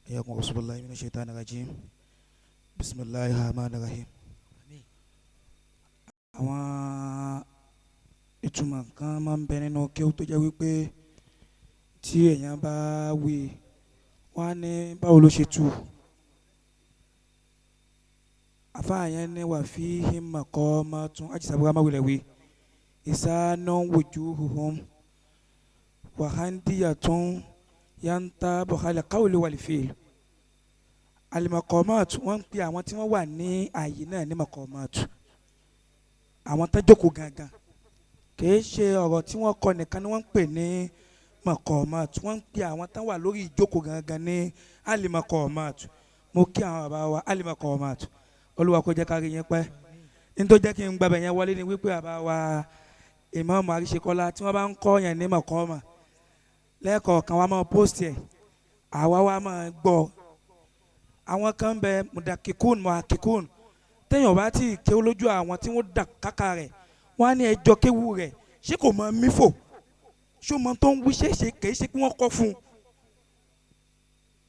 إياكم أعوذ بالله من الشيطان الرجيم بسم الله الرحمن الرحيم. Àwọn ìtumọ̀ kan máa ń bẹ nínú kí ó tó jẹ́ wípé tí èèyàn bá wí, wọ́n á ní báwo ló ṣe tú. Àfáà yẹn ní wà fi himma kọ́ máa tún ajísàbúrà máa wulẹ̀ wí ìsáná wujuhuhum wàhándíyàtún yanta bọ̀hálẹ̀ káwọlé wàlífẹ́ẹ̀lì alimakọ́mọ́tù. Wọ́n ń pè àwọn tí wọ́n wà ní ààyè náà ní makọ́mọ́tù, àwọn tó jókòó gangan, kìí ṣe ọ̀rọ̀ tí wọ́n kọ nìkan ni wọ́n ń pè ní makọ́mọ́tù. Wọ́n ń pè àwọn tó wà lórí ìjókòó gangan ní alimakọ́mọ́tù. Mo kí àwọn bàbá wa alimakọ́mọ́tù, Olúwa kó jẹ́ ká rí yín pẹ́. Nítorí jẹ́ kí n gbàgbẹ́ yẹn wọlé ni wípé bàbá wa Ìmáàmù Àríṣekọ́lá, tí wọ́n bá ń kọ́ yẹn ní mọ̀kọ́mọ̀ lẹ́ẹ̀kọ̀ọ̀kan, wa máa post ẹ̀, àwa wa máa gbọ́. Àwọn kan bẹ mudakikun muhakikun, téèyàn bá ti kéwú lójú àwọn tí wọ́n dà káka rẹ̀, wọ́n á ní ẹjọ́ kéwú rẹ̀, ṣé kò mọ mífò, ṣó mọ tó ń wí, ṣe kì í ṣe pé wọ́n kọ́ fún un.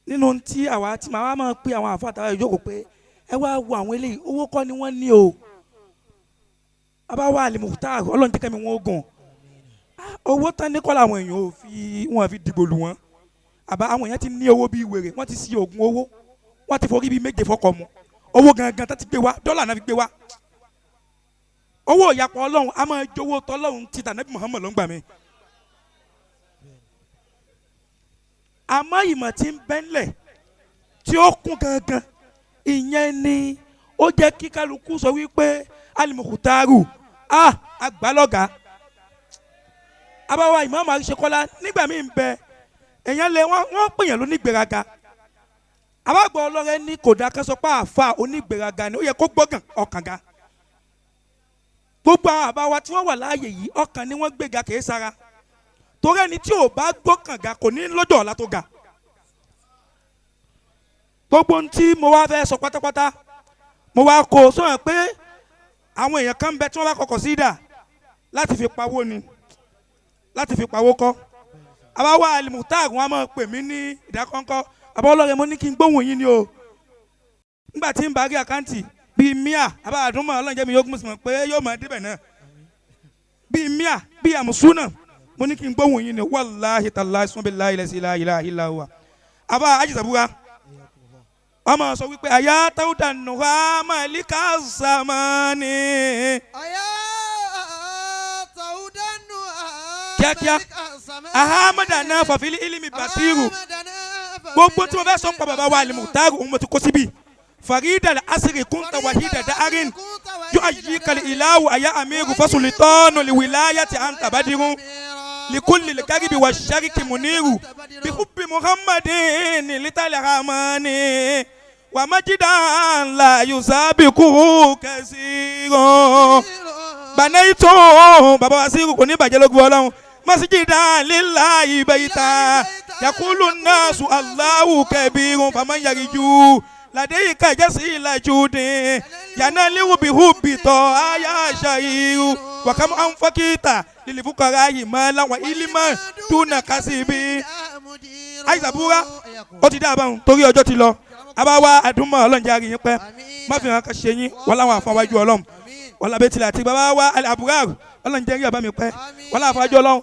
Nínú tí àwa tí màá máa pe àwọn àfa àtàwọn ìjókòó pé ẹ wá wo àwọn eléyìí, owó kọ́ ni wọ́n ní o. Bàbá wa Al-Mukhtar, Ọlọ́run jẹ́ kẹ́mi wọn gùn, owó tán ní kọ́ làwọn èèyàn ò fi wọn fi dìbò lù wọ́n. Àbá àwọn èèyàn ti ní owó bíi wèrè, wọ́n ti sí oògùn owó, wọ́n ti forí bíi méje fọkọ̀ mu owó gangan tó ti gbé wá, dọ́là náà fi gbé wá. Owó ìyàpọ̀ Ọlọ́run a máa jowó tọ́lọ́run ti tànàbí Muhammad ló ń gbà mí. Àmọ́ ìmọ̀ tí ń bẹ́ ńlẹ̀ tí ó kún gangan, ìyẹn ni ó jẹ́ kí kálukú sọ wípé Al-Mukhtaru àgbálọ́gà. Àbáwá Ìmáàmù Àríṣekọ́lá, nígbà míì ń bẹ èèyàn lé wọ́n pè yàn lónígbéraga. Àbágbọ́ ọlọ́rẹ́ ní kò dáa ká sọ pé àfa onígbéraga ni, ó yẹ kó gbọ́gàn ọkàn ga. Gbogbo àwọn àbáwá tí wọ́n wà láàyè yìí, ọkàn ni wọ́n gbéga, kìí sara. Torí ẹni tí ò bá gbọ́kàn ga kò ní lọ́jọ́ ọ̀la tó ga. Gbogbo ohun tí mo wá fẹ́ sọ pátápátá, mo wá kó sọ̀rọ̀ pé àwọn èèyàn kan bẹ tí wọ́n bá kọkọ̀ sí ìdà láti fi pawó ni, láti fi pawó kọ́. Àbáwá Al-Mukhtar, wọn a máa pè mí ní ìdákọ́ńkọ́, àbá ọlọ́rẹ̀, mo ní kí n gbóhùn yín ni o. Nígbà tí n bá rí àkáǹtì bíi míà, àbá àdúmọ̀ Ọlọ́run jẹ́ mi yóò mọ̀ pé yóò máa débẹ̀ náà bíi míà bíi àmùsúnà, mo ní kí n gbóhùn yín ni. Wàláhi tàláhi sùnbí láìlẹ̀ sí láìlẹ̀ ìlà wa. Àbá ajísàbúrà, wọ́n máa sọ wípé àyà táwùdà nùhà màlíkà sàmánì. Àyà táwùdà nùhà Kíákíá. Ahamadana fàfilí ilimi basiru. Gbogbo tí mo fẹ́ sọ ń pa bàbá wa Al-Mukhtar, òun mo ti kó síbi. Farida asiri kunta wahida da'arin yóò ayi kali ìlàwù àyà amiru fasulitọ́nù liwilayati anta badirun likulli likaribi wa shariki muniru bihubbi muhammadin litali ramani wa majidan la yusabiku kasirun banaitu. Baba wa siru kò ní bàjẹ́ lógun Ọlọ́run. Masijida lillahi bayita yakulu nasu Allahu kabirun faman yariju ladeyika jasi lajudin yanaliwu bihubi tọ aya shayiru wakamu anfakita lilifukara mala wa ilima tuna kasibi. Aisabura ó ti dá a báwọn torí ọjọ́ ti lọ. Àbáwá àdúmọ̀, Ọlọ́run jẹ́ àríyìn pẹ́, má fi hàn ká ṣe yín wọ́n láwọn àfọwájú Ọlọ́run wọ́n lábẹ́ tilẹ̀ àti bàbá wa àbúrò, Ọlọ́run jẹ́ rí bàbá mi pẹ́, wọ́n láwọn àfọwájú Ọlọ́run.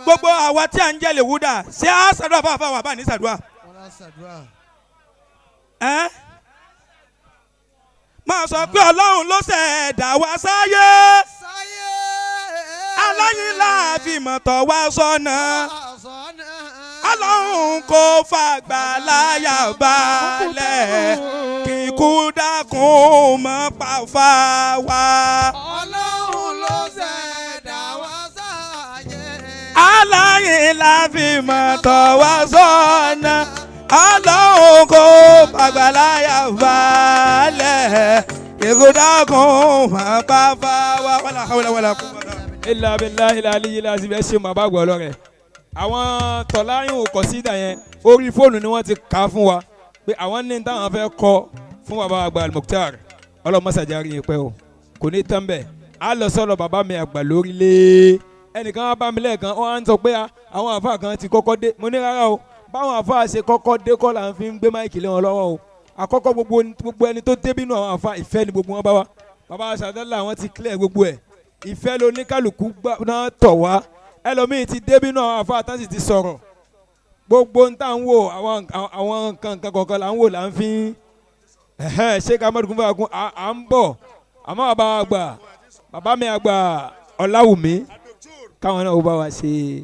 Gbogbo àwa tí à ń jẹ́ lè wúdà ṣé á ṣàdúrà fún àfọwọ́ àbá ní ṣàdúrà ẹ́ máa sọ pé Ọlọ́run ló ṣẹ̀dá wa sáyé, aláyín láàfin mọ̀tọ̀ wá sọ́nà, Ọlọ́run kò fàgbà láyà balẹ̀, kíkú dákun mọ́ pàfà wá. Ọlọ́run ló ṣẹ̀dá wa sáyé. Aláyín láàfin mọ̀tọ̀ wá sọ́nà, Ọlọ́run kò fàgbà láyà balẹ̀, kíkú dákun mọ́ pàfà wá. Wàlá hawla wàlá quwwata. Ilà abilahi aliyu lazim. Ẹ ṣeun bàbá àgbà ọlọrẹ. Àwọn tọ́láyìn kọ̀sídà yẹn, orí fóònù ni wọ́n ti kà á fún wa pé àwọn ní táwọn fẹ́ kọ fún bàbá àgbà Al-Mukhtar. Ọlọ́mọsàjà rí yín pẹ́ o, kò ní tán bẹ́ẹ̀. Á lọ sọ́dọ̀ bàbá mi àgbà lórílẹ̀. Ẹnìkan wá bá mi lẹ́ẹ̀kan, wọ́n á ń sọ pé àwọn àfa kan ti kọ́kọ́ dé. Mo ní rárá o. Báwọn àfa ṣe kọ́kọ́ dé kọ́ là ń fi ń gbé máìkì lé wọn lọ́wọ́ o. Àkọ́kọ́, gbogbo ẹni tó dé bínú àwọn àfa, ìfẹ́ ni gbogbo wọn bá wa. Bàbá sàdálà, wọn ti clear gbogbo ẹ̀. Ìfẹ́ ló ní kálukú náà tọ̀ wá. Ẹlòmíì ti dé bínú àwọn àfa tán sì ti sọ̀rọ̀. Gbogbo ń tà ń wò, àwọn nǹkan nǹkan kọ̀ọ̀kan là ń wò là ń fi ẹ̀hẹ́n ṣé ká mọ́tò kún fún wa kún à ń bọ̀. Àmọ́ bàbá àgbà, bàbá mi àgbà Ọláwùmí, káwọn náà ó bá wa ṣe.